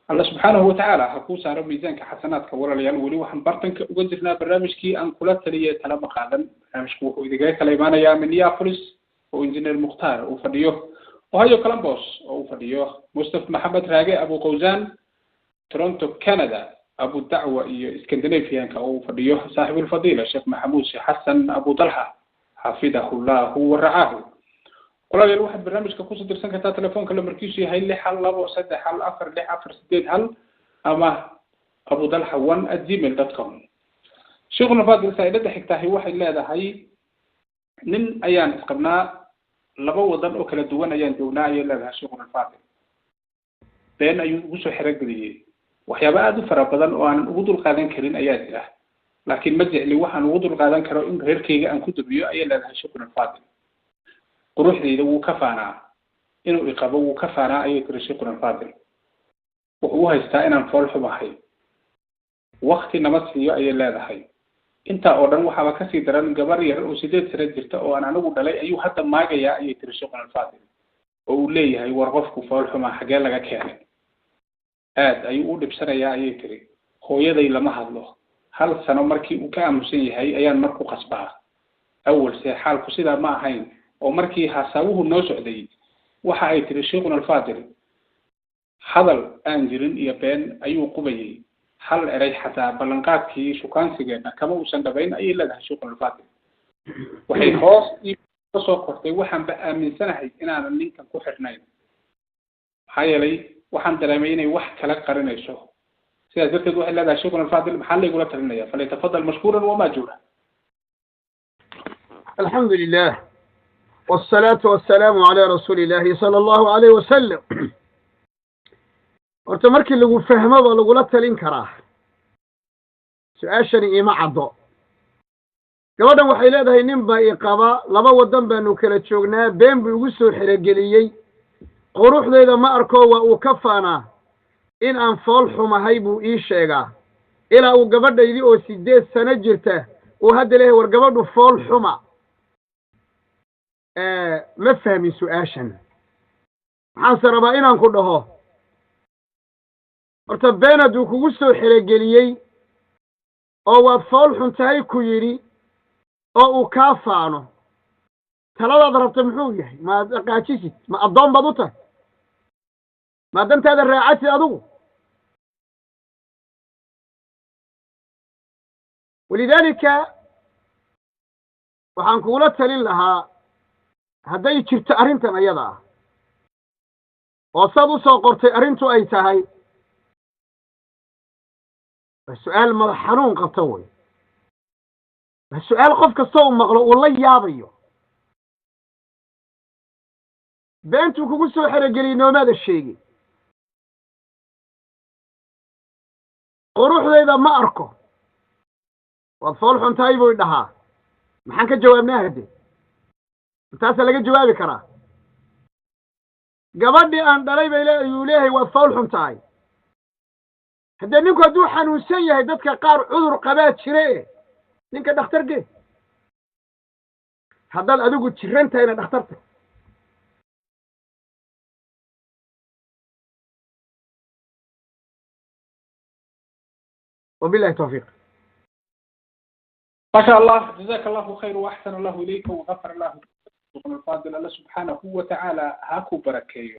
Alla subxaanahu watacaala ha kuu saaro miisaanka xasanaadka. Walaalayaal, weli waxaan bartanka uga jirnaa barnaamijkii aan kula taliyay talama qaadan. Barnaamijku wuxuu idinkaga kala imaanayaa Minneapolis oo Engineer Mukhtaar uu fadhiyo, Ohio Columbus oo uu fadhiyo Mustaf Maxamed Raage Abu Qawzan, Toronto Canada Abu Dacwa iyo Scandinavianka oo uu fadhiyo saaxibulfadiila Sheekh Maxamuud Sheekh Xasan Abu Dalxa, xafidahullahu waracaahu. Walaalayaal, waxaad barnaamijka kusoo dirsan kartaa telefoonka lambarkiisu yahay 612 314 6481 ama abudalxa1@gmail.com. Sheikhuna Fadil, saa-ilada xigtahay waxay leedahay: nin ayaan isqabnaa, laba wadan oo kala duwan ayaan joognaa, ayay leedahay. Sheikhuna Fadil, been ayuu ugu soo xerogeliyey. Waxyaaba aada u fara badan oo aanan ugu dulqaadan karin ayaa jira, laakiin ma jecli waxaan ugu dulqaadan karo in reerkayga aan ku dubiyo, ayay leedahay. Sheikhuna Fadil, quruxdayda wuu ka faanaa, inuu iqabo wuu ka faanaa, ayay tiri. Sheikhuna Fadil, wuxuu u haystaa inaan fool xumahay, wakti nama siiyo, ayay leedahay. Intaa oo dhan waxaaba kasii daran, gabar yar oo 8 sano jirta oo aan anigu dhalay ayuu hadda maagayaa, ayay tiri Sheikhuna Alfadil, oo uu leeyahay: "War, qofku fool xumaa xaggee laga keenay?" Aad ayuu u dhibsanayaa, ayay tiri. Hooyaday lama hadlo. Hal sano markii uu ka aamusan yahay ayaan mar ku qasbaa. Awalse xaalku sidaa ma ahayn, oo markii hasaawuhu noo socday, waxa ay tiri Sheikhuna Alfadil, hadal aan jirin iyo been ayuu qubayay. Hal eray xataa ballanqaadkii shukaansigeena kama uusan dhabayn, ayay leedahay. Sheikhuna Alfadil, waxay hoos kasoo qortay: waxaanba aaminsanahay inaanan ninkan ku xidhnayn, maxaa yeelay waxaan dareemay inay wax kala qarinayso. Sidaas darteed waxay leedahay, Sheikhuna Alfadil, maxaa laygula talinaya? Falyatafadal mashkuuran wamaajuura. الحمد لله والصلاة والسلام على رسول الله صلى الله عليه وسلم. Horta markii lagu fahmo baa lagula talin karaa. Su-aashani ima caddo. Gabadhan waxay leedahay: nin baa i qaba, laba waddan baanu kala joognaa, been buu igu soo xerogeliyey, quruxdayda ma arko, waa uu ka faanaa, in aan fool xumahay buu ii sheegaa, ilaa uu gabadhaydii oo 8 sano jirta uu hadda leeyahay: "War, gabadhu fool xuma." Ma fahmin su-aashan. Maxaanse rabaa inaan ku dhaho? Horta been hadduu kugu soo xerogeliyey oo waad fool xun tahay ku yidhi oo uu kaa faano, taladaad rabta muxuu yahay? Maad dhaqaajisid? Ma addoon baad u tahay? Maa dantaada raacatid adigu? Walidaalika waxaan kugula talin lahaa, hadday jirto arrintan ayada ah oo saad u soo qortay arrintu ay tahay, waa su-aal madax xanuun qabta wey. Waa su-aal qof kasta uu maqlo uu la yaabayo. Beentuu kugu soo xerogeliyey noomaada sheegin. Quruxdayda ma arko, waad fool xun tahay buu dhahaa. Maxaan ka jawaabnaa hadde? Intaasaa laga jawaabi karaa? Gabadhii aan dhalay bay ayuu leeyahay: "Waad fool xun tahay." Haddee ninku hadduu xanuunsan yahay, dadka qaar cudur qabaa jire, e ninka dhakhtar gee. Haddaad adigu jiran tahayna dhakhtarta. Wabillahi tawfiiq. ما شاء الله، جزاك الله خير وأحسن الله إليك وغفر الله. الفاضل، الله سبحانه وتعالى هاكو بركيو.